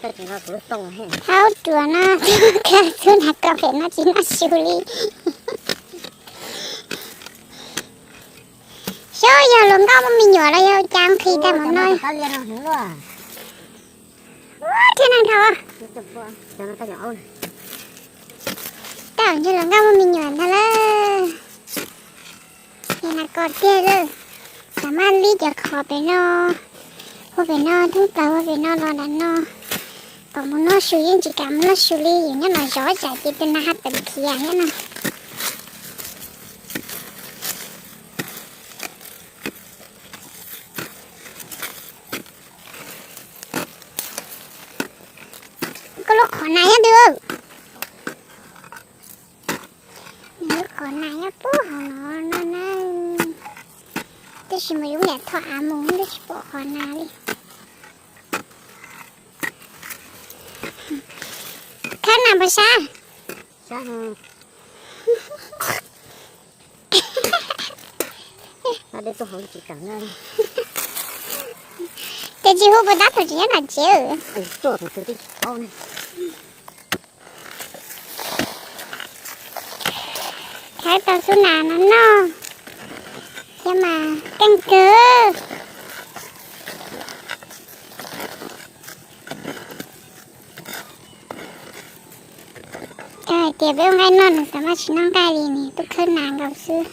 Thaub ruam no, khav xub nas kos pem no tsis noj su li. Xyov yog hluas nkauj muaj me nyuam los yog cas nqhis tag mus no. Thiab neeg dhau. Tau ntshe hluas nkauj muaj me nyuam ntag lawm. Nas kos tiag lawm. Tam maj li cov qhov pem no, ua pem no thoob plaws, ua pem no los nram no. Kom mus noj su yeej tsis kam mus noj su li, yus nyob no zov tsam ces tus nas ha tawm khiav thiab no. Koj lub qhov nas nyob twg? Nws lub qhov nas nyob puag hauv no no na. Tab sis mas yus yam thom av mus twb tsis pom qhov nas li. Khawb nas puas sab? Ces tsis hu puas tab thaum tsis nyob nram tsev. Khawb tau xub nas no noj thiab mas keej kawg. Yog hais tias peb ua nqaij noj nws xav mas tsis noj nqaij li, nws tuaj khawb nas nkaus xwb.